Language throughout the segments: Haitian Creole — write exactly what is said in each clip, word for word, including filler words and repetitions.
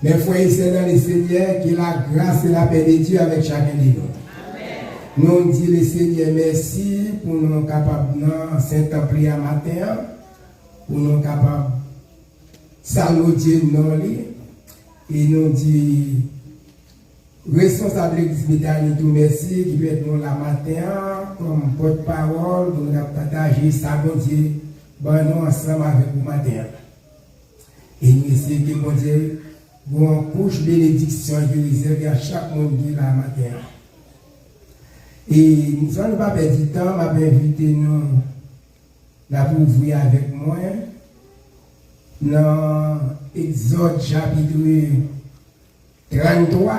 Mes frères et sœurs dans le Seigneur, que la grâce et la paix de Dieu avec chacun de nous. Nou di Lesenyè mèsi pou nou kapab nan sen tanp li a maten an, pou nou kapab salodye non li, e nou di responsab legliz Betani tou mèsi ki pèmèt nou la maten an kòm pòtpawòl pou nou ka pataje sa Bondye ban nou ansanm avèk ou maten an. E nou eseye ke Bondye gen yon kouch benediksyon ki rezève a chak moun ki la maten an. E san nou pa pèdi tan, m ap envite nou n ap ouvri avèk mwen nan Egzòd chapit tranntwa,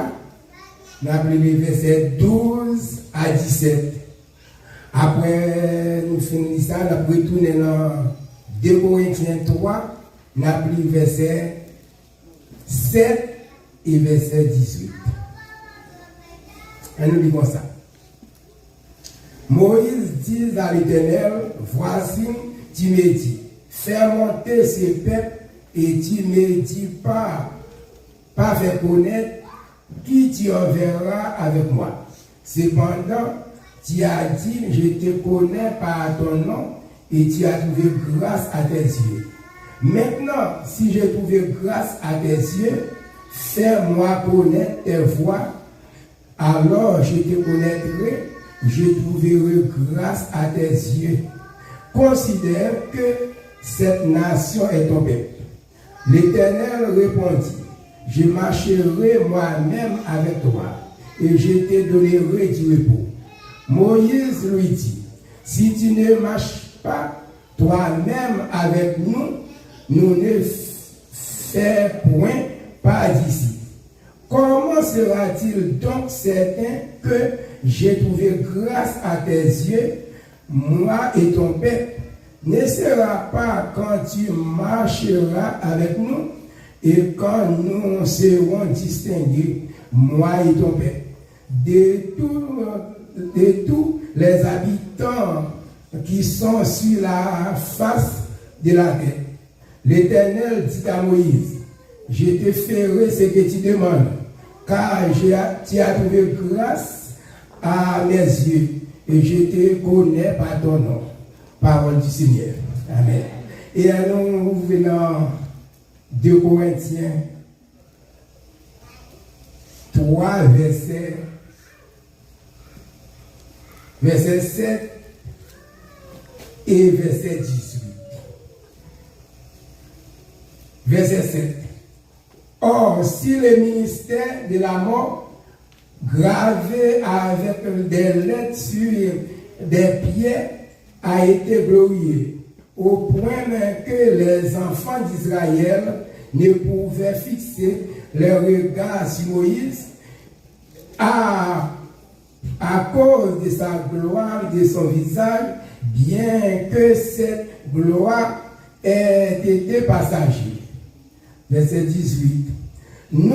n ap li de vèsè douz a disèt. Apre nou fin li sa, n ap retounen nan de Korentyen twa, n ap li vèsè sèt e vèsè dizuit. Ann nou li konsa. Moïse dit à l'Éternel, voici, tu me dis, fais monter ce peuple et tu me dis pas, pas faire connaître qui tu enverras avec moi. Cependant, tu as dit, je te connais par ton nom et tu as trouvé grâce à tes yeux. Maintenant, si j'ai trouvé grâce à tes yeux, fais-moi connaître tes voies, alors je te connaîtrai, je trouverai grâce à tes yeux. Considère que cette nation est ton peuple. L'Éternel répondit, je marcherai moi-même avec toi, et je te donnerai du repos. Moïse lui dit, si tu ne marches pas toi-même avec nous, nous ne fait point part d'ici. Comment sera-t-il donc certain que j'ai trouvé grâce à tes yeux, moi et ton peuple? Ne sera pas quand tu marcheras avec nous et quand nous serons distingués, moi et ton peuple, de tous, de tous les habitants qui sont sur la face de la terre? L'Éternel dit à Moïse, je te ferai ce que tu demandes, car j'ai, tu as trouvé grâce à mes yeux, et je te connais par ton nom. Parole du Seigneur. Amen. E ann nou ouvri nan de Korentyen twa, vèsè, vèsè sèt e vèsè dizuit. Vèsè sèt. Or, si le mystère de la mort, gravé avec des lettres sur des pierres, a été glorifié, au point même que les enfants d'Israël ne pouvaient fixer leur regard sur Moïse à, à cause de sa gloire de son visage, bien que cette gloire ait été passagère. Verset dix-huit. Nous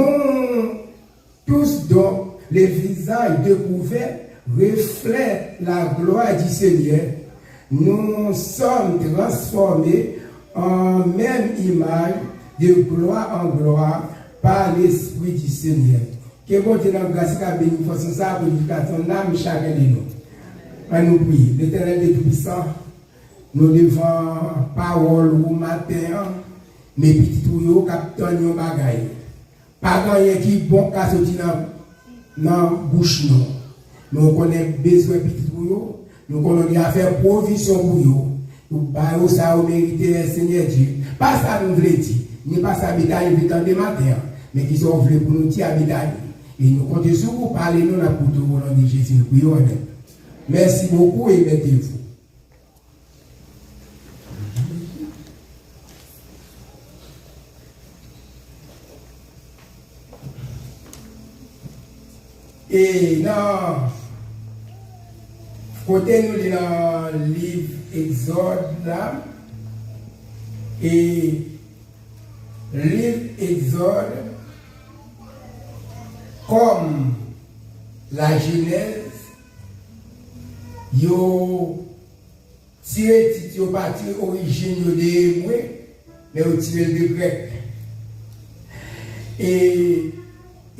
tous, dont le visage découvert reflète la gloire du Seigneur, nous sommes transformés en même image de gloire en gloire par l'Esprit du Seigneur. Ke Bondye nan gras li ka beni fòs nou sa pou edifikasion nanm chak de nou. Ann nou priye. Letènèl de Toupisan, nou devan pawòl ou maten an, men pitit ou yo k ap tann yon bagay. Pa gen anyen ki bon k ka soti nan, nan bouch nou. Men ou konnen bezwen pitit ou yo, nou konnen w deja fè pwovizyon pou yo. Ou ba yo sa yo merite, Senyè Dye. Pa sa nou vle di, ni pa sa Betani vle tande maten an, men kisa w vle pou nou di a Betani. E nou konte sou ou, pale nou, n ap koute w, o non de Jezi, nou priye w, amèn. Merci beaucoup et mettez-vous. E nan kote nou li nan liv Egzòd la, e liv Egzòd kòm la Jenèz, yo tire tit yo pa tire orijin yo de ebre, men yo tire l de grèk. E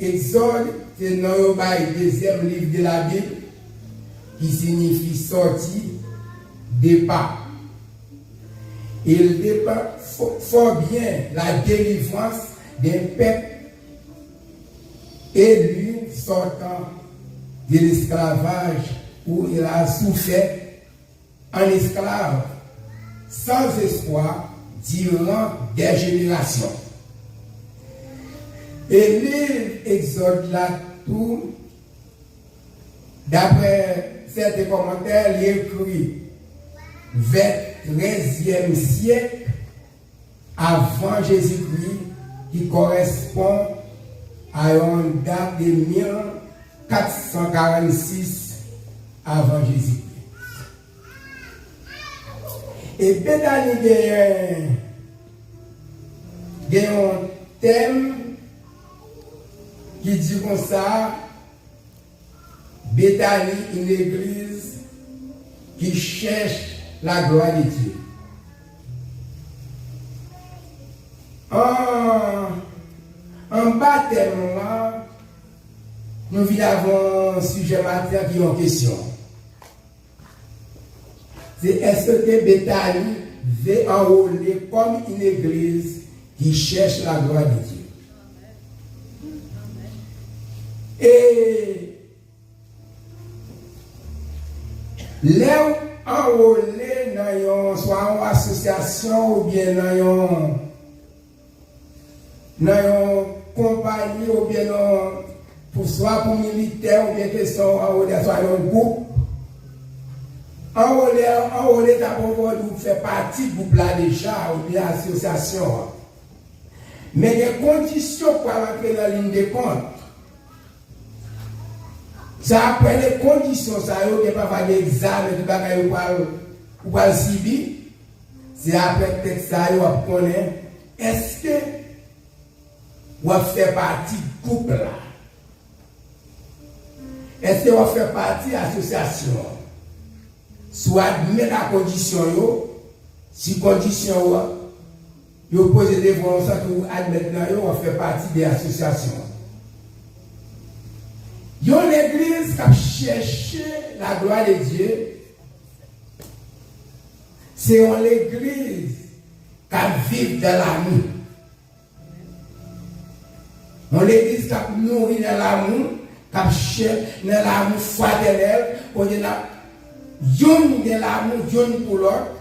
Egzòd se non yo bay dezyèm liv de Labib, ki siyifi sòti, depa. Il dépend fo- fort bien la délivrance d'un peuple élu sortant de l'esclavage où il a souffert en esclave, sans espoir, durant des générations. E liv Egzòd la tou, daprè sèten kòmantè, li ekri vè trèzyèm syèk avan Jezikri, ki kòrèspon a yon dat de mil kat san karannsis avan Jezikri. E Betani genyen, gen yon tèm ki di konsa, Béthanie, une église qui cherche la gloire de Dieu. An, anba tèm lan, nou vin avè yon sijè maten ki yon kesyon. Se, est-ce que Béthanie veut enrôler comme une église qui cherche la gloire de Dieu? E lè w anwole nan yon, swa yon asosyasyon oubyen nan yon, nan yon konpayi oubyen nan, pou, swa pou militè oubyen kesyon anwole, swa yon gwoup. Anwole, anwole ta poko di w fè pati gwoup la deja oubyen asosyasyon an. Men gen kondisyon pou w al antre nan liy de kont. Sa apre de kondisyon sa yo, gen pafwa gen egzamen, tout bagay ou pral, ou pral sibi. Se apre tèks sa yo w ap konnen èske w ap fè pati gwoup la. Èske w ap fè pati asosyasyon an? Si w admèt a kondisyon yo, si kondisyon yo, yo poze devan w san ke w admèt nan yo, w ap fè pati de asosyasyon an. Yon legliz k ap chèche la gloire de Dieu, se yon legliz k ap viv dans l'amour. Yon legliz k ap nouri nan lamou, k ap chè nan lamou fratènèl, kote n ap youn gen lamou youn pou lòt.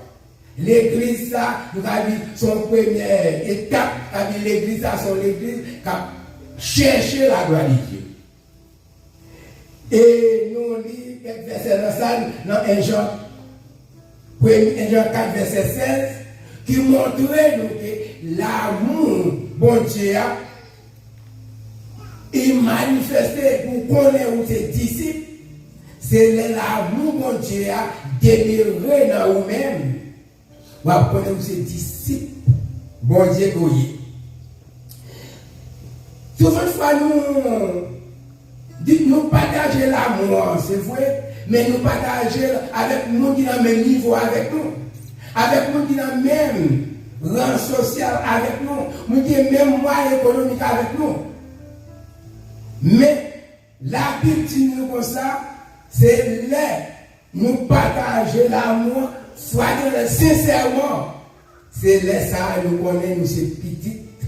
Legliz sa, nou ka di, se yon premyè etap, sa vle di legliz sa, se yon legliz k ap chèche la gloire de Dieu. E nou li kèk vèsè nan sa, nan en Jan, premye, en Jan kat vèsè sèz, ki montre nou ke lamou Bondye a, li manifeste pou konnen ou se disip, se lè lamou Bondye a demere nan ou menm. W ap konnen ou se disip Bondye ke w ye. Souvantfwa nou di nou pataje lamou an, se vre, men nou pataje l avèk moun ki nan menm nivo avèk nou, avèk moun ki nan menm ran sosyal avèk nou, moun ki gen menm mwayen ekonomik avèk nou. Men, Labib di nou konsa, se lè nou pataje lamou fratènèl sensèman, se lè sa a nou konnen nou se pitit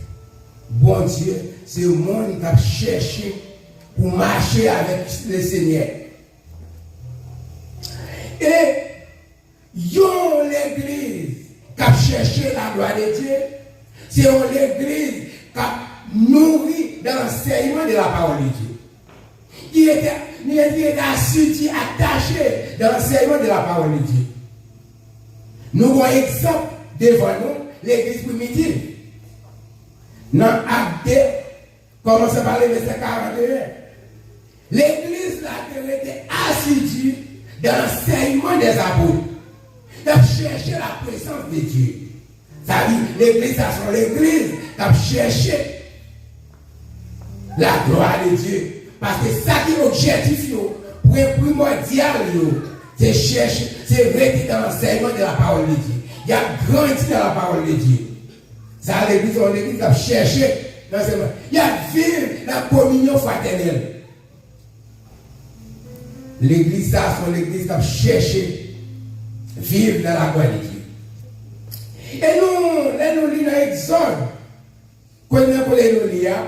Bondye, se moun k ap chèche pou mache avèk Lesenyè. E yon legliz k ap chèche la gloire de Dieu, se yon legliz k ap nouri dans l'enseignement de la parole de Dieu. Ki rete, ki rete asidi, atache dans l'enseignement de la parole de Dieu. Nou gen egzanp devan nou, legliz primitiv. Nan Ak de, kòmanse pa vèsè karanteyen. Legliz la te rete asidi dans l'enseignement des apôtres. L ap chèche la présence de Dieu. Sa vle di, legliz sa se yon legliz k ap chèche la gloire de Dieu. Paske sa ki objektif yo, pwen primòdyal yo, se chèche, se rete dans l'enseignement de la parole de Dieu. Y ap grandi dans la parole de Dieu. Sa legliz se yon legliz k ap chèche Nan sèlman, y ap viv nan kominyon fratènèl. Legliz sa a se yon legliz k ap chèche viv nan lagwa de Dye. E nou, lè nou li nan Egzòd, kote nan kote nou li a,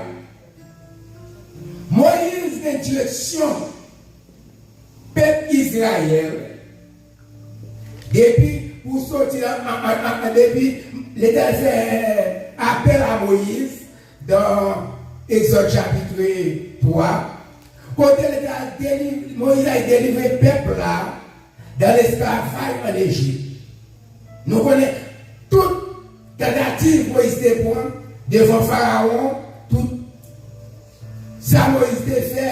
Moyiz gen direksyon pèp Izrayèl, depi pou soti an, an, an, an, an, depi Letènèl fè apèl a Moyiz dan Egzòd chapit twa, kote Letènèl deliv-, Moyiz al delivre pèp la dan lesklavaj an Ejip. Nou konnen tout tantativ Moyiz te pran devan Farawon, tout sa Moyiz te fè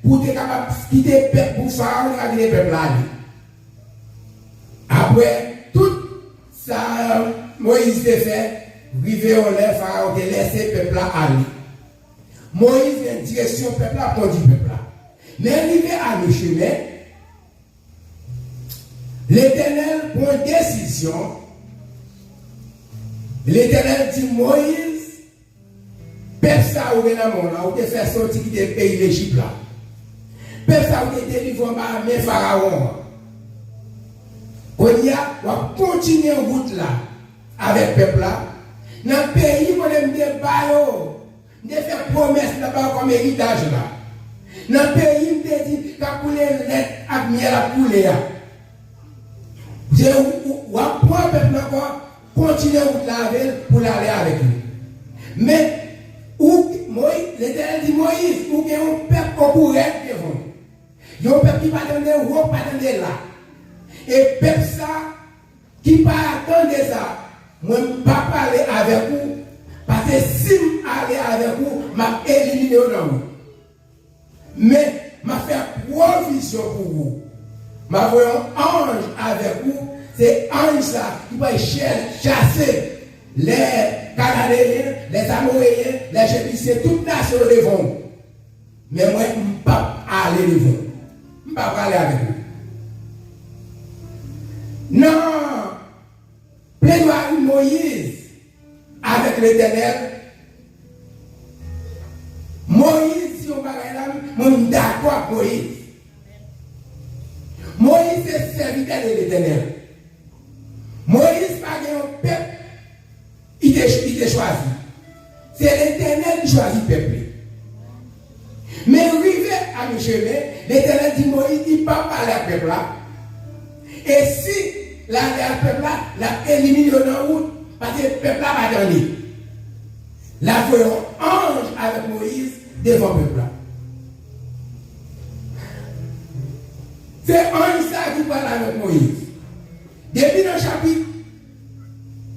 pou te kapab kite pèp, pou Farawon te ka kite pèp la ale. Apre tout sa Moyiz te fè, rive yon lè Farawon te lèse pèp la ale. Moyiz gen direksyon pèp la, kondui pèp la. Men rive a michemen, Letènèl pran desizyon. Letènèl di Moyiz, pèp sa ou gen nan men w la, ou te fè soti kite peyi Lejip la. Pèp sa ou te delivre anba men Farawon an. Kounye a, w ap kontinye wout la avèk pèp la nan peyi kote m te ba yo. M te fè pwomès nan ba yo kòm eritaj la. Nan peyi m te di k ap koule lèt ak myèl ap koule a. Se ou, ou, w ap pran pèp la ankò, kontinye wout la avè l pou l ale avèk li. Men, ou, Moyiz, Letènèl di Moyiz, ou gen yon pèp tankou rèd devan w. Yon pèp ki pa tande wo, pa tande la. E pèp sa ki pa tande sa, mwen m p ap ale avèk ou, paske si m ale avèk ou, m ap elimine yo nan wout. Men, m ap fè pwovizyon pou ou. M ap voye yon anj avèk ou, se anj sa ki pral chè-, chase lè Kananeyen, lè Amoreyen, lè Jebisyen, tout nasyon yo devan w. Men mwen, m p ap ale devan w. M p ap ale avèk ou. Nan pledwari Moyiz avèk Letènèl, Moyiz di yon bagay la, mwen, m dakò ak Moyiz. Moyiz se sèvitè de Letènèl. Moyiz pa gen yon pèp li te, li te chwazi. Se Letènèl ki chwazi pèp li. Men rive a michemen, Letènèl di Moyiz li p ap pale ak pèp la. E si l ale ak pèp la, l ap elimine yo nan wout, paske pèp la pa tande. L ap voye yon anj avèk Moyiz devan pèp la. Se anj sa ki pral avèk Moyiz. Depi nan chapit,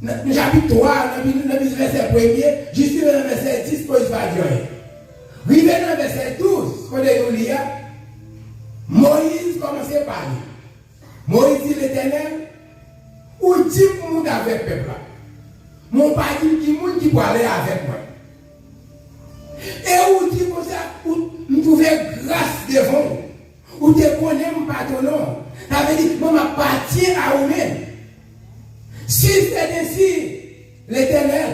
nan, nan chapit twa, nan, nan vèsè premye, jis rive nan vèsè dis, Moyiz pa di anyen. Rive nan vèsè douz, kote nou li a, Moyiz kòmanse pale. Moyiz di Letènèl, ou di m pou m monte avèk pèp la. Men w pa di m ki moun ki prale avèk mwen. E ou di konsa, ou, m twouve gras devan w. Ou te konnen m pa tonnen w. Sa vle di, mwen m apatyen a ou menm. Si se te si, Letènèl,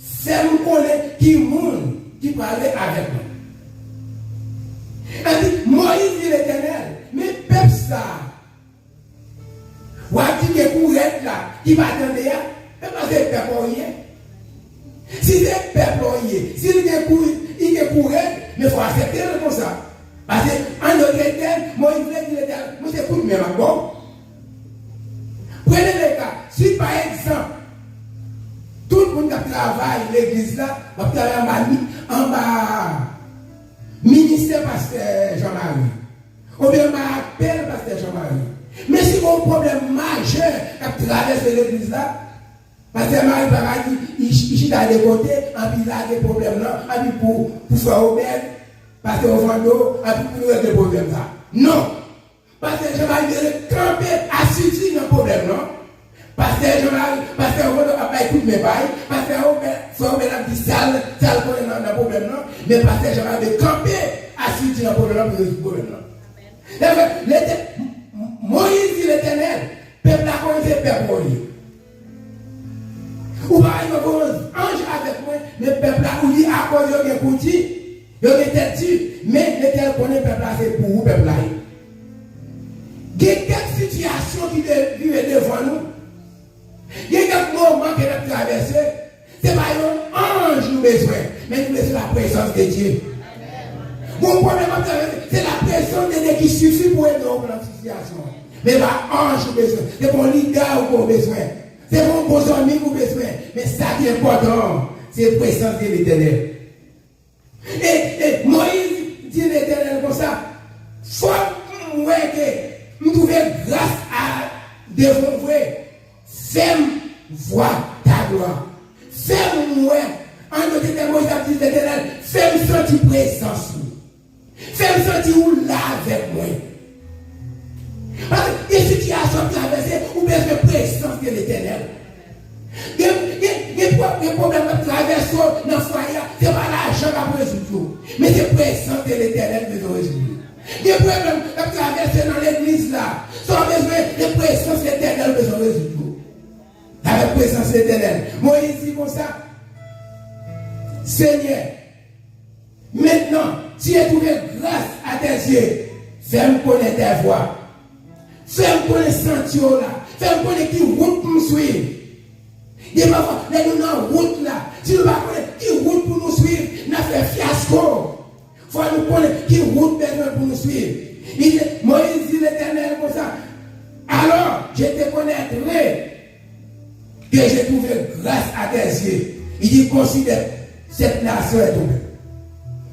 fè m konnen ki moun ki prale avèk mwen. Epi Moyiz di Letènèl, men pèp sa a, w ap di ke kou rèd la ki pa tande a, men pa se pèp ou ye. Si se pèp ou ye, si li gen kou, li gen kou rèd, men fò w aksepte l konsa. Paske, an dòt tèm, Moyiz vle di Letènèl, mwen se kout men m ap ba w. Premye ka, si pa egzanp, tout moun k ap travay legliz la, w ap travay anba mi-, anba ministè pastè Jean Marie. Oubyen anba apèl pastè Jean Marie. Men si gen yon pwoblèm majè k ap travèse legliz la, pastè Marie pa ka di, li ch-, li chita de kote, anpi lage pwoblèm nan, anpi pou, pou frè Obèd, pastè Ovando, anpi pou nou regle pwoblèm sa. Non! Pastè Jean Marie dwe kanpe asidi nan pwoblèm nan. Pastè Jean Marie, pastè Ovando ap bay kout men pa l. Pastè Obèd, frè Obèd ap di sa l, sa l konnen nan, nan pwoblèm nan. Men pastè Jean Marie dwe kanpe asidi nan pwoblèm nan pou rezoud pwoblèm nan. Lè fè, Letè-, M-, M-, Moyiz di Letènèl, pèp la konnen se pèp ou ye. Ou pa wè yo voye anj avèk mwen, men pèp la, ou di akoz yo gen kou di, yo gen tèt di, men Letènèl konnen pèp la se pou ou pèp la ye. Gen kèk sitiyasyon ki de- rive devan nou. Gen kèk moman ke n ap travèse, se pa yon anj nou bezwen, men nou bezwen la présence de Dieu. Gon pwoblèm ap travèse, se la présence de Dieu ki sifi pou ede w pran sitiyasyon an. Men pa anj ou bezwen, se pa yon lidè ou bezwen, se pa yon bon zanmi ou bezwen, men sa ki enpòtan an, se présence de Letènèl. E, e Moyiz di Letènèl konsa, fòk m wè ke m twouve gras a devan w vre. Fè m vwa ta glwa. Fè m wè. An dòt tè, Moyiz ap di Letènèl, fè m santi prezans ou. Fè m santi ou la avèk mwen. Paske gen sitiyasyon w ap travèse, ou bezwen prezans de Letènèl. Gen, gen, gen pwo- gen pwoblèm k ap travèse w nan fwaye a, se pa lajan k ap rezoud yo, men se prezans de Letènèl bezwen rezoud yo. Gen pwoblèm k ap travèse nan legliz la, sa w bezwen, se prezans Letènèl bezwen rezoud yo. Avèk prezans Letènèl. Moyiz di konsa, Senyè, maintenant, si j'ai trouvé grâce à tes yeux, fais-moi connaître ta voie. Fè m konnen santye w la. Fè m konnen ki wout pou m swiv. Gen pafwa, lè nou nan wout la, si nou pa konnen ki wout pou nou swiv, n ap fè fyasko. Fò nou konnen ki wout bezwen pou nou swiv. Li di, Moyiz di Letènèl konsa, alors, je te connaîtrai que j'ai trouvé grâce à tes yeux. Li di, considère, cette nation est ton peuple.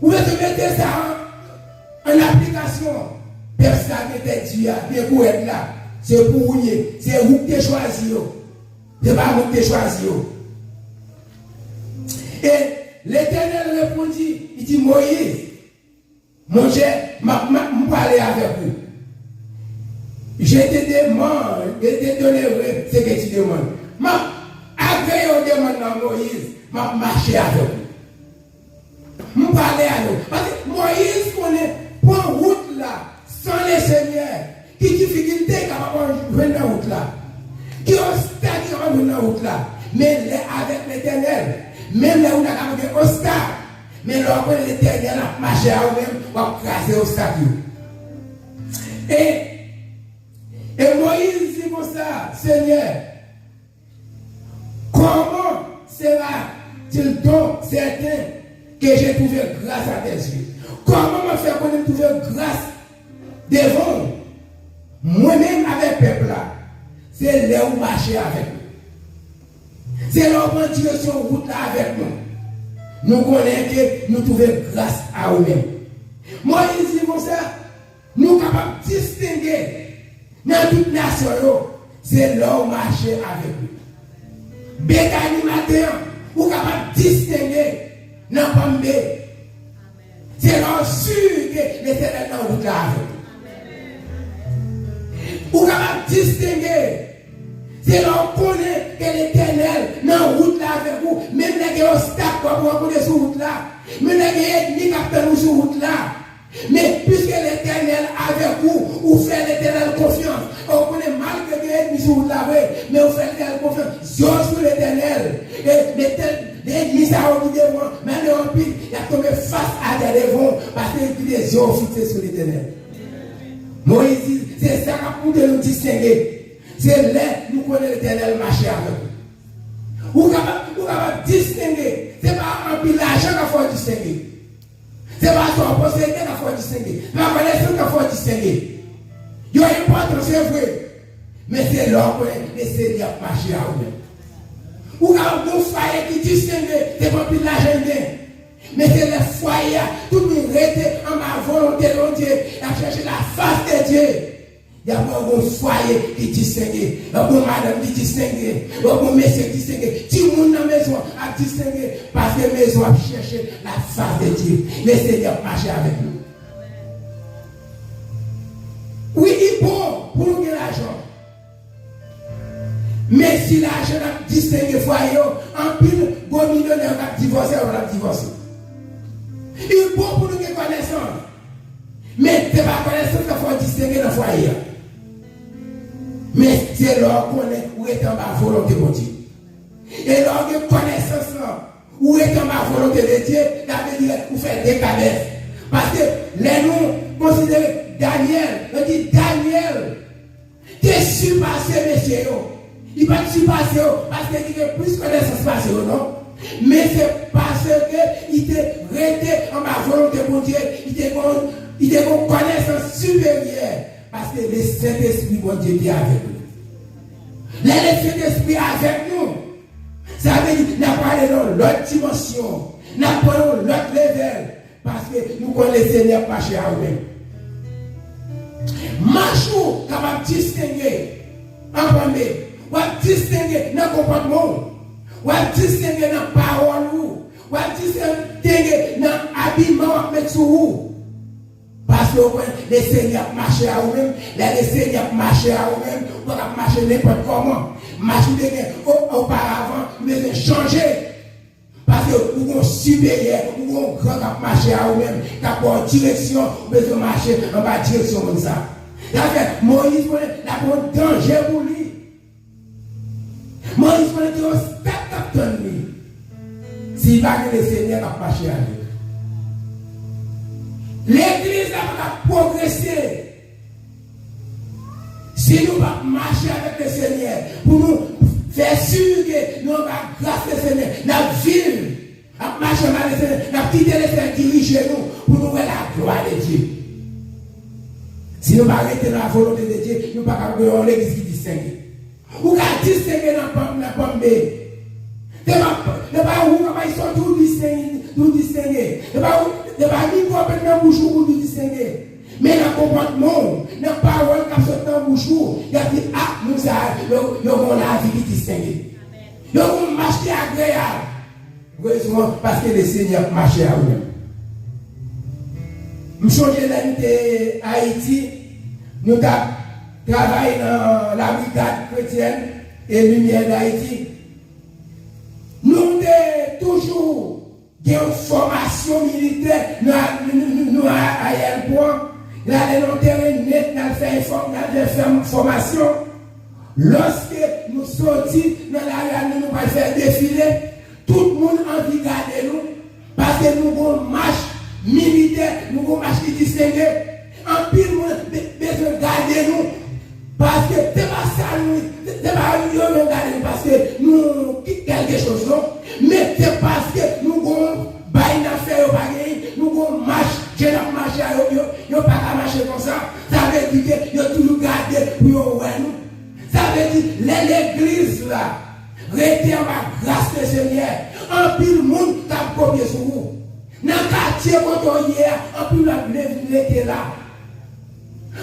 Ou bezwen mete sa an, an aplikasyon. Pèp sa gen tèt di a, gen kouwèt la. Se pou ou ye. Se ou ki te chwazi yo. Se pa mwen ki te chwazi yo. E Letènèl reponn, li di, Moyiz, monchè, m ap, m ap, m prale avèk ou. Je te demande, je te donnerai ce que tu demandes. M ap agreye w demann nan, Moyiz, m ap mache avèk ou. M prale avèk ou. Paske Moyiz konnen pran wout la san Lesenyè, ki difikilte ki kapab jwenn nan wout la, ki obstak ki kapab jwenn nan wout la. Men lè avèk Letènèl, menm lè ou la kapab gen obstak, men lè w konnen Letènèl ap mache a ou menm, w ap kraze obstak yo. E, e Moyiz di konsa, Senyè, comment sera-t-il donc certain que j'ai trouvé grâce à tes yeux? Kòman mwen fè konnen m twouve gras devan w? Mwen menm avèk pèp la, se lè ou mache avèk nou. Se lè ou pran direksyon wout la avèk nou. Nou konnen ke nou twouve gras a ou menm. Moyiz di konsa, nou kapab distenge nan tout nasyon yo, se lè w mache avèk nou. Betani maten an, ou kapab distenge nan Palm Bay. Se lè w si ke Letènèl nan wout la avèk ou. Ou kapab distenge. Se lè w konnen ke Letènèl nan wout la avèk ou, menm lè gen obstak w ap rankontre sou wout la, menm lè gen ènmi k ap tann ou sou wout la. Men piske Letènèl avèk ou, ou fè Letènèl konfyans. Ou konnen malgre gen ènmi sou wout la vre, men ou fè Letènèl konfyans. Zye w sou Letènèl. E Letènèl, ènmi sa yo ki devan, men yo anpil, y ap tonbe fas atè devan w, paske yo kite zye yo fikse sou Letènèl. Moyiz di, se sa k ap moute nou distenge. Se lè nou konnen Letènèl mache avèk ou. Ou kapab, ou kapab distenge. Se pa anpil lajan k ap fè w distenge. Se pa sa w posede k ap fè w distenge. Se pa konesans k ap fè w distenge. Yo enpòtan, se vre. Men se lè w konnen Lesenyè ap mache a ou menm. Ou kapab gen yon fwaye ki distenge, se pa anpil lajan l gen. Men se lè fwaye a, tout moun rete anba volonte Bondye, y ap chèche la fas de Dye. Y ap wè yon fwaye ki distenge, y ap wè yon madanm ki distenge, y ap wè yon mesye ki distenge, timoun nan mezon ap distenge, paske mezon ap chèche la fas de Dye. Lesenyè ap mache avèk nou. Wi, li bon pou nou gen lajan. Men si lajan ap distenge fwaye yo, anpil gwo milyonè k ap divòse, yo p ap divòse. Li bon pou nou gen konesans. Men se pa konesans k ap fè w distenge nan fwaye a. Men se lè w konnen ou rete anba volonte Bondye. E lè w gen konesans lan, ou rete anba volonte de Dye, sa vle di ou fè dekadès. Paske lè nou konsidere Danyèl, yo di Danyèl te sipase mesye yo. Li pa t sipase yo paske li gen plis konesans pase yo, non. Men se paske li te rete anba volonte Bondye, li te gon, li te gon konesans siperyè, paske le Sentespri Bondye te avèk li. Lè le Sentespri avèk nou, sa vle di n ap ale nan yon lòt dimansyon, n ap pran yon lòt levèl, paske nou konn le Senyè ap mache a ou menm. Mach ou kapab distenge an premye, w ap distenge nan konpòtman w, w ap distenge nan pawòl ou, w ap distenge nan abiman w ap met sou ou. Paske ou konn le Senyè ap mache a ou menm. Lè le Senyè ap mache a ou menm, ou pa ka mache nenpòt kòman. Mach ou te gen o- oparavan, ou bezwen chanje. Paske ou gon siperyè, ou gon gran k ap mache a ou menm, k ap ba w direksyon, ou bezwen mache anba direksyon moun sa. Sa fè Moyiz konnen l ap yon danje pou li. Moyiz konnen gen yon stad k ap tann li. Si li pa gen le Senyè k ap mache avè l. Legliz la pa ka pwogrese si nou pa mache avèk le Senyè, pou nou fè si ke nou anba gras le Senyè, n ap viv, n ap mache anba le Senyè, n ap kite le Senyè dirije nou, pou nou wè la glwa de Dye. Si nou pa rete nan la volonte de Dye, nou pa ka gen yon legliz ki distenge. Ou ka distenge nan pòm, nan pòm be. Se pa, se pa ou ka bay sòti ou distenge, ou distenge. Se pa ou, se pa mikwo k nan bouch ou pou distenge. Men nan konpòtman w, nan pawòl k ap sot nan bouch ou, y ap di, a, moun sa a, yo, yo gen yon lavi ki distenge. Yo gen yon mach ki agreyab. Rezon an, paske le Senyè ap mache a ou menm. M sonje lè m te Ayiti, nou t ap travay nan la Brigade Chrétienne et Lumière d'Haïti. Nou te toujou gen yon fòmasyon militè, nou, nou, nou, nou a, a Yèlpò, n ale nan yon teren nèt, n al fè enfò-, n al fè fòmasyon. Lòske nou soti nan lari a, nou, nou pral fè defile, tout moun anvi gade nou, paske nou gon mach militè, nou gon mach ki distenge. Anpil moun be-, bezwen gade nou, paske se pa sa nou, se, se pa yo menm gade nou, paske nou ki kèlke choz, non. Men se paske nou gon bay n ap fè yo pa genyen, nou gon mach, jan n ap mache a, yo, yo, yo pa ka mache konsa. Sa vle di ke yo toujou gade pou yo wè nou. Sa vle di, lè legliz la rete anba gras le Senyè, anpil moun t ap kopye sou ou. Nan katye kote w ye a, anpil lòt vle vin rete la.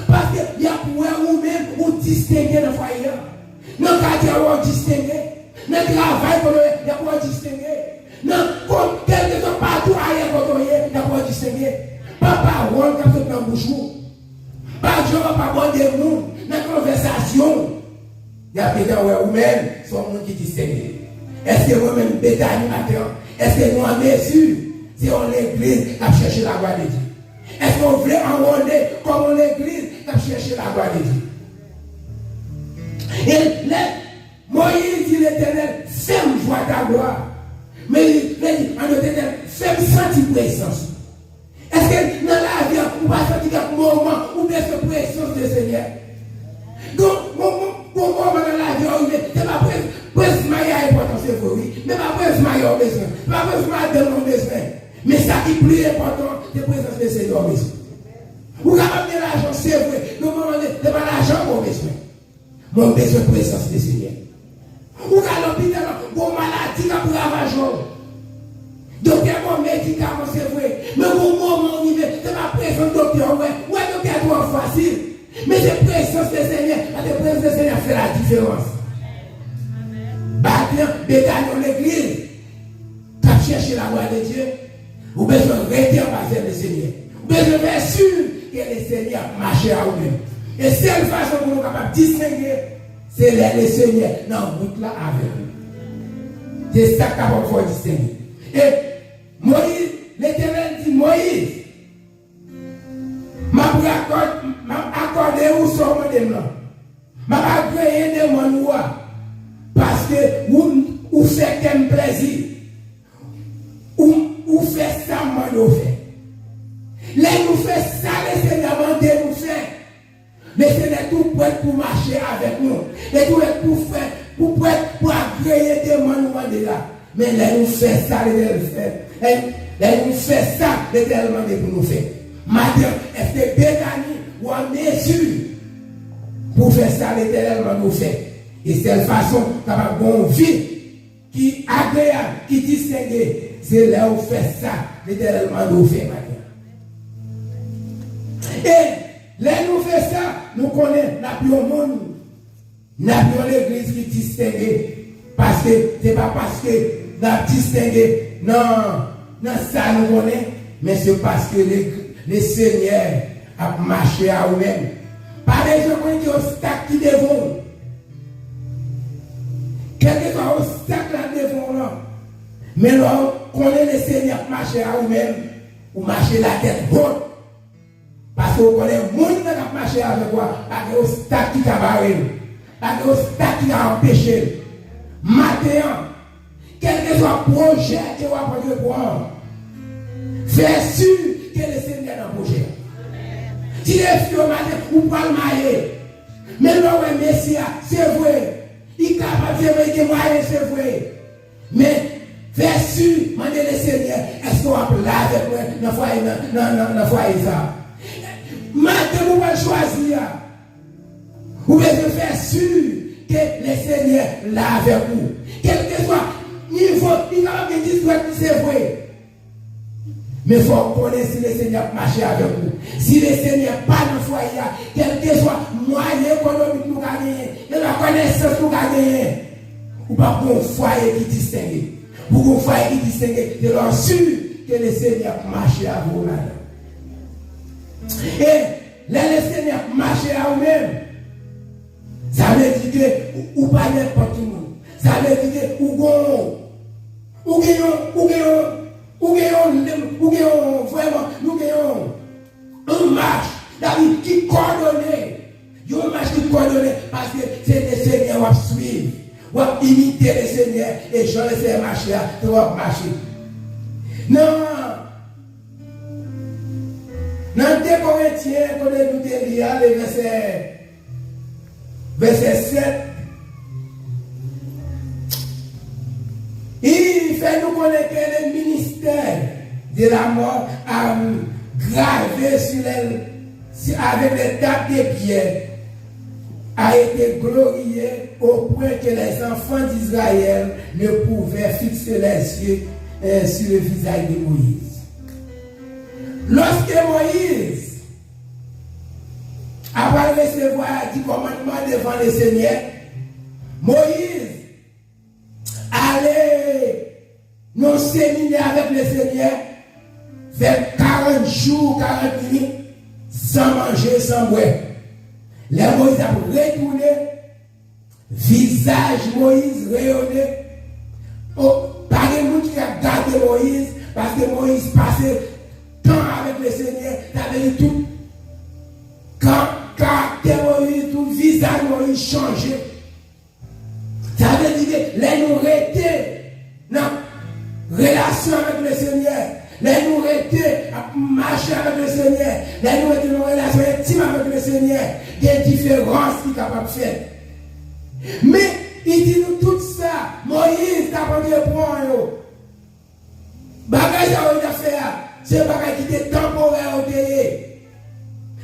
Paske y ap wè ou menm, ou distenge nan fwaye a. Nan katye a, w ap distenge. Nan travay kote w ye, y ap wè w distenge. Nan kò-, kèlkeswa patou ayè kote w ye, y ap wè w distenge. Pa pawòl k ap sot nan bouch ou. Pa jan w ap abòde moun nan konvèsasyon w. Y ap gentan wè ou menm se yon moun ki distenge. Èske mwen menm, Betani maten an, èske nou an mezi se yon legliz k ap chèche laglwa de Dye? Èske w vle anwole kòm yon legliz k ap chèche laglwa de Dye? E lè Moyiz di Letènèl, fè m vwa ta glwa. Men li, men li, an Letènèl, fè m santi prezans ou. Èske nan lavi a, ou pa santi kèk moman ou bezwen prezans de Senyè? Gon, gon, gon, gon moman nan lavi a ou rive, se pa prez-, prezans Maria enpòtan, se vre, wi. Men pa prezans Maria ou bezwen. Se pa prezans madanm ou bezwen. Men sa ki pli enpòtan, se prezans de Senyè ou bezwen. Ou kapab gen lajan, se vre. Gon moman, se pa lajan ou bezwen. Men w bezwen prezans de Senyè. Ou ka lopital la, gon maladi k ap ravaje w. Doktè ba w medikaman, se vre. Men gon moman w rive, se pa prezans doktè w wè. Ou wè doktè a twò fasil. Men se prezans de Senyè, paske prezans de Senyè fè la diferans. Batyan, Betani, yon legliz k ap chèche laglwa de Dye, ou bezwen rete anba zèl le Senyè. Ou bezwen fè si ke le Senyè ap mache a ou menm. E sèl fason pou nou kapab distenge, se lè le Senyè nan wout la avèk ou. Se sa k kapab fè w distenge. E Moyiz, Letènèl di Moyiz, M ap rakòd-, m ap akòde ou sa w mande m lan. M ap agreye demann ou a, paske ou, ou fè Jezi, ou, ou fè sa m mande w fè. Lè nou fè sa Lesenyè mande nou fè, Lesenyè tou prèt pou mache avèk nou. Li tou prèt pou fè, pou prèt pou agreye demann nou mande la. Men lè nou fè sa Letènèl fè, lè, lè nou fè sa Letènèl mande pou nou fè. Maten, èske Betani ou an mezi pou fè sa Letènèl mande w fè? E sèl fason kapab gen yon vi ki agreyab, ki distenge, se lè w fè sa Letènèl mande w fè maten an. E lè nou fè sa, nou konnen n ap yon moun, n ap yon legliz ki distenge. Paske se pa paske n ap distenge nan, nan sa nou konnen, men se paske le, Lesenyè ap mache a ou menm. Pa bezwen konnen ki obstak ki devan w. Kèlkeswa obstak la devan w lan, men lè w konnen Lesenyè ap mache a ou menm, ou mache latèt wot. Paske w konnen moun nan k ap mache avèk ou a, pa gen obstak ki ka bare l. Pa gen obstak ki ka anpeche l. Maten an, kèlkeswa pwojè ke w ap antreprann, fè si ke Lesenyè nan pwojè a. Si defi yo maten, ou pral maye. Men lè w wè mesye a, se vre, li kapab, se vre, li gen mwayen, se vre. Men, fè si, mande Lesenyè, èske w ap la avèk mwen nan fwaye, nan, nan, nan, nan fwaye sa a? Maten ou pral chwazi a, ou bezwen fè si ke Lesenyè la avèk ou. Kèlkeswa nivo, li kapab gen distrèk li, se vre. Men fò w konnen si Lesenyè ap mache avèk ou. Si Lesenyè pa nan fwaye a, kèlkeswa mwayen ekonomik nou ka genyen, kèlkeswa konesans nou ka genyen, ou p ap gen yon fwaye ki distenge. Pou gen yon fwaye ki distenge, se lè w si ke Lesenyè ap mache avè w ladan. E lè Lesenyè ap mache a ou menm, sa vle di ke ou, ou pa nenpòt ki moun. Sa vle di ke ou gon, ou gen yon, ou gen yon, ou gen yon, ou gen yon, vrèman, nou gen yon, yon mach, sa vle di ki kòdone. Yon mach ki kòdone, paske se Lesenyè w ap swiv. W ap imite Lesenyè, e jan Lesenyè mache a, se w ap mache. Nan, nan de Korentyen, kote nou te li a, le vèsè vèsè sèt, li fè nou konnen ke le ministère de la mort a gravé sur les, avec les tapes de pierre, a été glorifié au point que les enfants d'Israël ne pouvaient fixer les yeux, euh, sur le visage de Moïse. Lorsque Moïse apre l resevwa di kòmandman devan Lesenyè, Moyiz ale nan seminè avèk Lesenyè, fè karant jou, karant nuit, san manje, san bwè. Lè Moyiz ap retounen, vizaj Moyiz reyone. O, pa gen moun ki ka gade Moyiz, paske Moyiz pase tan avèk Lesenyè, sa vle di tout ka-, karaktè Moyiz, tout vizaj Moyiz chanje. Sa vle di ke lè nou rete nan relasyon avèk Lesenyè, lè nou rete ap mache avèk Lesenyè, lè nou rete nan relasyon entim avèk Lesenyè, gen diferans ki kapab fèt. Men, li di nou tout sa Moyiz t ap antreprann yo. Bagay sa yo li t ap fè a, se bagay ki te tanporè yo te ye.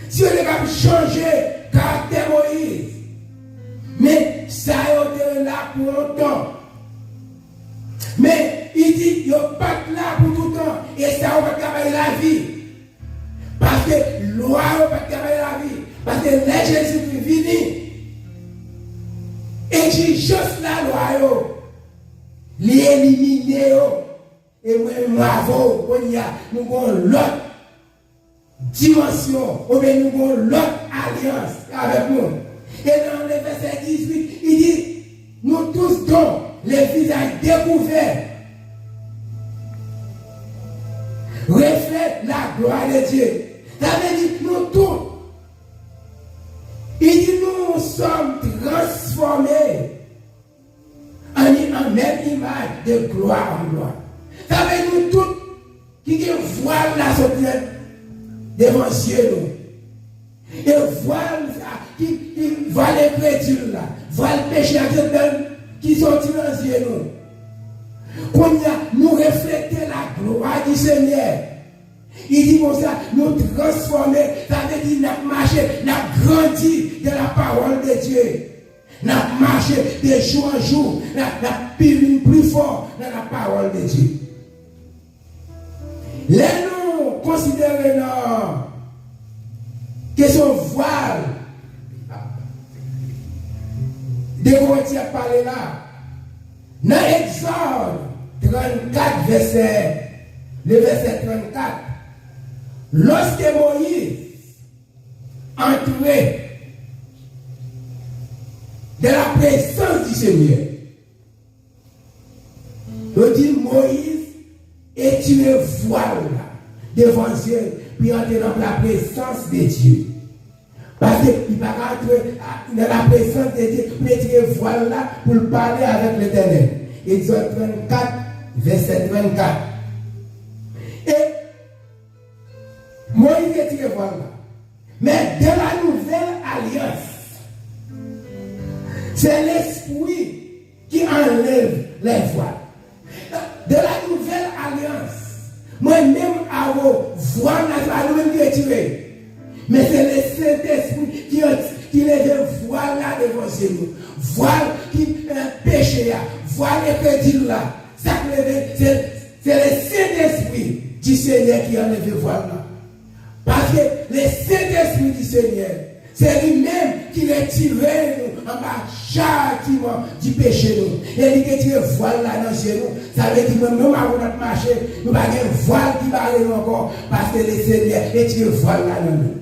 Si yo te kab chanje karaktè Moyiz. Men, sa yo te la pou lontan. Men, li di, yo pa t la pou toutan, e sa yo pa t ka bay lavi. Paske lwa yo pa t ka bay lavi. Paske lè Jezikri vini, egzijans lalwa yo, li elimine yo. E mwen menm avè w, kounye a, nou gen yon lòt dimansyon, oubyen nou gen yon lòt alyans avèk nou. E nan le vèsè dizuit, li di, nous tous donc, le visage découvert, reflète la gloire de Dieu. Sa vle di, nou tout, li di, nous sommes transformés en, en même image. de gloire en gloire. Sa vle di nou tout ki gen vwal la sot devan zye nou. E vwal sa ki, ki vwal enkredil la, vwal peche a ki sot nan, ki soti nan zye nou. Kounye a, nou reflekte la gloire du Seigneur. Li di konsa, nou transfòme, sa vle di n ap mache, n ap grandi dans la parole de Dieu. N ap mache de jou an jou, n ap, n ap pi vin pli fò nan la parole de Dieu. Lè nou konsidere nan kesyon vwal de Korentyen ap pale la, nan Egzòd trannkat, vèsè, le vèsè trannkat, lòske Moyiz antre dans la présence du Seigneur, yo di Moyiz etire vwal la devan zye l, pou l antre nan la prezans de Dye. Paske li pa ka antre a, nan la prezans de Dye pou l etire vwal la pou l pale avèk Letènèl. Egzòd trannkat, vèsè trannkat. E Moyiz retire vwal la. Men de la nouvèl alyans, se Lespri ki anlèv lè vwal. De la nouvèl alyans, mwen menm avè w, vwal la, se pa nou menm ki retire. Men se le Sentespri ki, ki leve vwal la devan zye nou. Vwal ki, eh, peche a, vwal enkredil la. Sa k leve, se, se le Sentespri di Senyè ki anleve vwal la. Paske le Sentespri di Senyè, se li menm ki retire nou anba chatiman di peche nou. E li te tire vwal la nan zye nou. Sa vle di mwen menm avè w n ap mache, nou pa gen vwal ki bare nou ankò, paske le Senyè retire vwal la nan nou.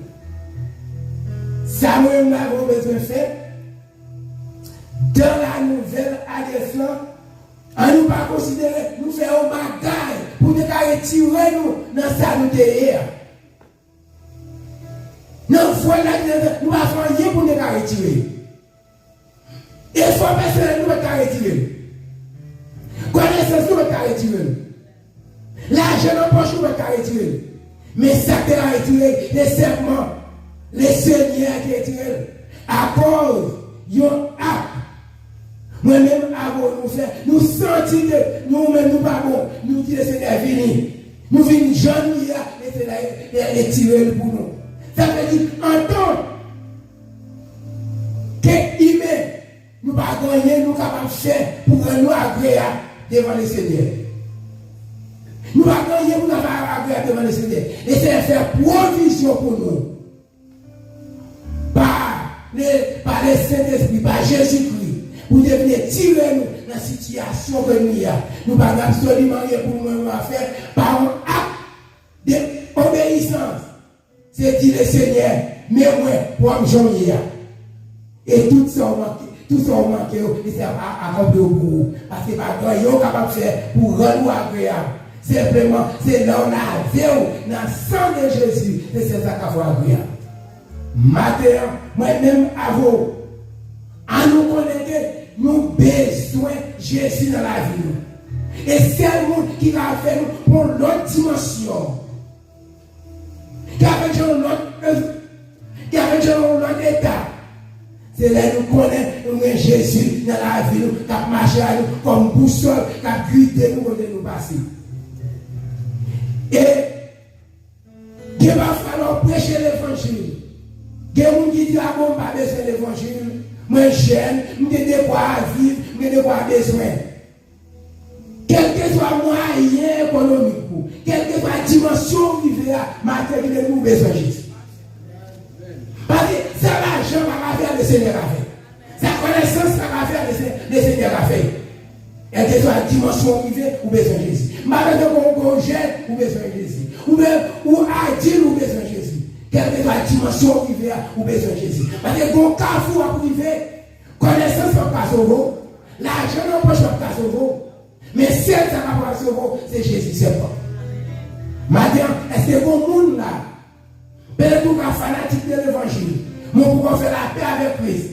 Sa mwen menm avè w bezwen fè, dans la nouvèl alyans lan, ann nou pa konsidere nou fè yon bagay pou te ka retire nou nan sa nou te ye a. Nan vwal la, nou pa fè anyen pou nou te ka retire l. Efò pèsonèl nou pa t ka retire l. Konesans nou pa t ka retire l. Lajan nan pòch ou pa t ka retire l. Men sa k te ka retire l, se sèlman Lesenyè ki retire l. Akòz yon ak mwen menm avè w nou fè, nou santi ke nou menm nou pa bon, nou di Lesenyè vini. Nou vin jan nou ye a, Lesenyè retire l pou nou. Sa vle di, antan ke imen, nou pa gen anyen nou kapab fè pou rann nou agreyab devan Lesenyè. Nou pa gen anyen pou nou kapab agreyab devan Lesenyè. Lesenyè fè pwovizyon pou nou pa le, pa le Sentespri, pa Jezikri, pou te vin retire nou nan sitiyasyon ke nou ye a. Nou pa gen absoliman anyen pou nou menm nou fè pa yon ak de obeyisans. Se di Lesenyè, men mwen, pran m jan m ye a. E tout sa w manke, tout sa w manke yo, Lesenyè ap a-, akonpli yo pou ou. Paske pa gen anyen w kapab fè pou rann ou agreyab. Senpleman, se lè w lave w nan san de Jezi, se sèl sa k ka fè w agreyab. Maten an, mwen menm avè w, ann nou konnen ke nou bezwen Jezi nan lavi nou. E sèl moun ki ka fè nou pran yon lòt dimansyon, ki avèk yon lòt, ki avèk yon lòt eta. Se lè nou konnen nou gen Jezi nan lavi nou, k ap mache ak nou kòm bousòl, k ap gide nou kote nou pase. E gen pafwa lè w preche levanjil, gen moun ki di, "A bon, m pa bezwen levanjil, mwen jèn, m gen dekwa viv, m gen dekwa bezwen." Kèlkeswa mwayen ekonomik ou, kèlkeswa dimansyon ou rive a, maten ki depi ou bezwen Jezi. Paske sa lajan pa ka fè, Lesenyè ka fè. Sa konesans pa ka fè, Lesenyè, Lesenyè ka fè. Kèlkeswa dimansyon ou rive, ou bezwen Jezi. M pa bezwen kon, kon jèn, ou bezwen Jezi. Ou be-, ou adil, ou bezwen Jezi. Kèlkeswa dimansyon ou rive a, ou bezwen Jezi. Paske gon kafou w ap rive, konesans w ap ka sove w, lajan nan pòch w ap ka sove w. Men sèl sa k ap sove w, se Jezi sèlman. Maten an, èske gon moun la, petèt ou ka fanatik de levanjil, men ou poko fè lapè avèk Kris,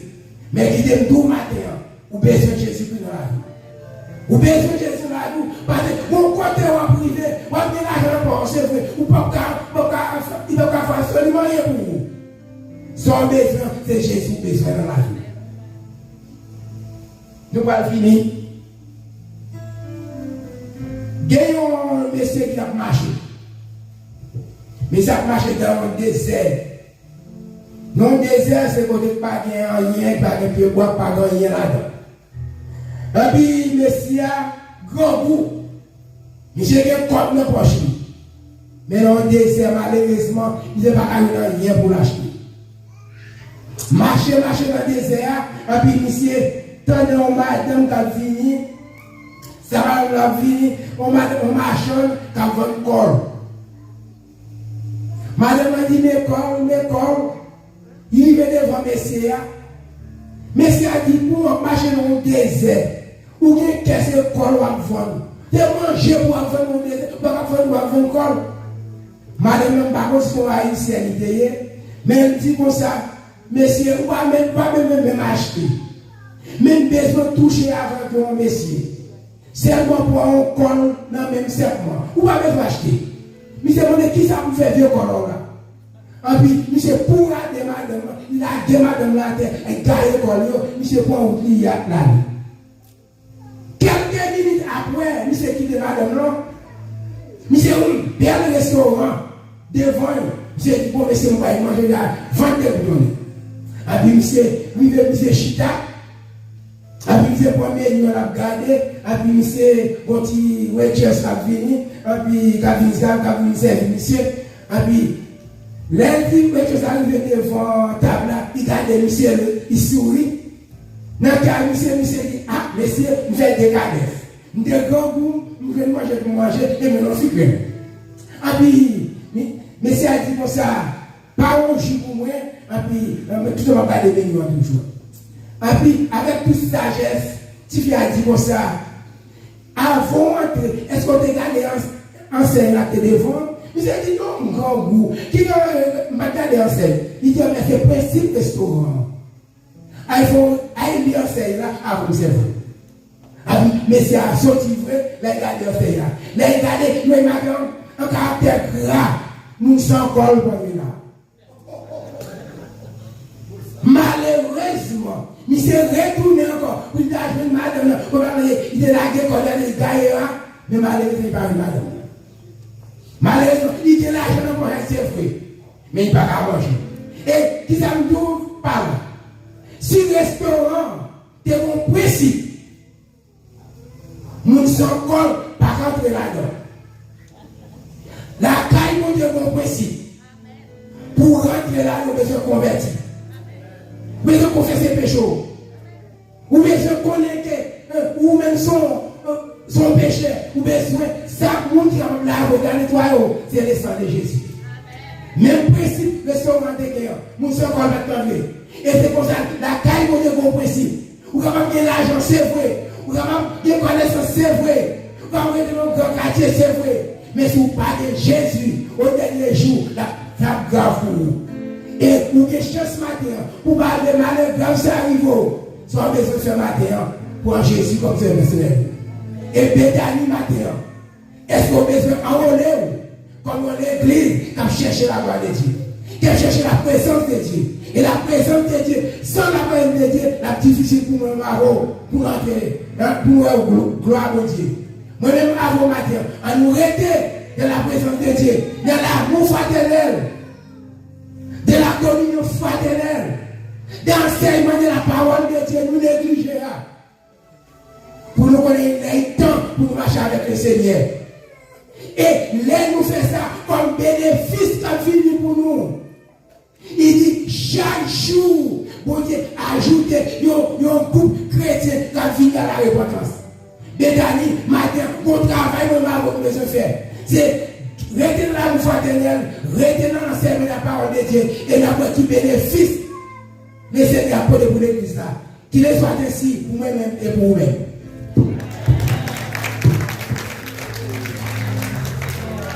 men kite m di w maten an, ou bezwen Jezikri nan lavi w. Ou bezwen Jezi nan lavi w, paske gon kote w ap rive, w ap gen lajan nan pòch, se vre, ou p ap ka, p ap ka, li p ap ka fè absoliman anyen pou ou. Sa w bezwen, se Jezi w bezwen nan lavi w. Nou pral fini. Gen yon mesye ki ap mache. Mesye ap mache nan yon dezè. Nan yon dezè, se kote ki pa gen anyen, ki pa gen pyebwa, ki pa gen anyen ladan. Epi mesye a grangou. Misye gen kòb nan pòch li. Men nan yon dezè, malerezman, misye pa ka jwenn anyen pou l achte. Mache, mache nan dezè a, epi misye tande yon madanm k ap vini. Sa madanm nan ap vini, yon mad-, yon machann k ap vann kòl. Madanm nan di, "Men kòl, men kòl." Li rive devan mesye a. Mesye a di, "Pou w ap mache nan yon dezè, ou gen kè se kòl w ap vann. Se manje pou w ap vann nan yon dezè, ou pa ka vann, w ap vann kòl." Madanm nan, m pa konn si se yon Ayisyèn li te ye, men l di konsa, "Mesye, ou pa menm, pa menm, menm, menm achte. Men m bezwen touche avèk yon mesye. Sèlman pran yon kòl nan men m sèlman. Ou pa bezwen achte." Misye mande, "Kisa pou m fè vye kòl ou la?" Anpi, misye pourade madanm nan, li lage madanm nan atè, li gaye kòl yo, misye pran wout li, y ap ale. Kèlke minit apre, misye kite madanm nan. Misye wè yon bèl restoran devan yo. Misye di, "Bon, mesye, mwen pral manje la, vant deboutonnen." Epi misye rive, misye chita. Epi misye pran meni an, l ap gade. Epi misye, gon ti waitress k ap vini. Epi k ap vin sa, k ap vin sèvi misye. Epi lè l di waitress la rive devan tab la, li gade misye, li souri. Nan kè misye, misye di, "Ah, mesye, m fè dekadès. M te grangou, m jwenn manje pou m manje, e men yon ti grenn." Epi, mi-, mesye a di konsa, "Pa yon ji pou mwen," epi, eh, men tout m ap gade meni an toujou. Epi, avèk tout sajès, tifi a di konsa, "Avan w antre, èske w te gade ans-, ansèy la k te devan w?" Misye di, "Non, m grangou. Ki nan, m pa t gade ansèy." Li di, "Anben, se prensip restoran an. Ay fè w, ay li ansèy la avan w sèvi." Epi mesye a soti vre, lè l gade ansèy la. Lè l gade, li wè madanm an karaktè gra, moun san kòl pran li la. Malerezman, misye retounen ankò pou l ta jwenn madanm nan. Kòman li te lage kòl la, li gaye a, men malerezman, li pa jwenn madanm nan. Malerezman, li gen lajan nan pòch, se vre, men li pa ka manje. E kisa m di w pa la? Si restoran te gen yon prensip, moun san kòl pa ka antre ladan. Lakay Bondye gen yon prensip. Pou w rantre ladan, ou bezwen konvèti. Ou bezwen konfese peche w. Ou bezwen konnen ke, eh, ou menm se yon, eh, se yon pechè. Ou bezwen, sa moun ki kapab lave w, ki ka netwaye w, se le sang de Jésus. Menm prensip restoran te gen an, moun san kòl pa t ka antre. E se konsa, lakay Bondye gen yon prensip. Ou kapab gen lajan, se vre. Ou kapab gen konesans, se vre. Ou kapab rete nan yon gran katye, se vre. Men si w pa gen Jezi, o dènye jou, l ap, l ap grav pou ou. E ou gen chans maten an, pou w pa leve malè grav sa rive w. Sa w bezwen fè maten an, pran Jezi kòm Sovè pèsonèl ou. E Betani maten an, èske w bezwen anwole w kòm yon legliz k ap chèche laglwa de Dye, k ap chèche laprezans de Dye? E laprezans de Dye, san laprezans de Dye, l ap difisil pou mwen avè w, pou n antre, eh, pou n wè glo-, glwa Bondye. Mwen menm avè w maten an, ann nou rete nan laprezans de Dye, nan lamou fratènèl, de la kominyon fratènèl, de ansèyman de la pawòl de Dye nou neglije a. Pou nou konnen lè l tan pou nou mache avèk Lesenyè. E lè nou fè sa, kòm benefis k ap vini pou nou, li di, chak jou, Bondye ajoute yon, yon gwoup kretyen k ap vini a la repantans. Betani, maten, gon travay mwen avè w nou bezwen fè. Se rete nan lamou fratènèl, rete nan ansèyman de la pawòl de Dye, e n ap wè ki benefis Lesenyè ap pote pou legliz la. Ki le swa ensi pou mwen menm e pou ou menm.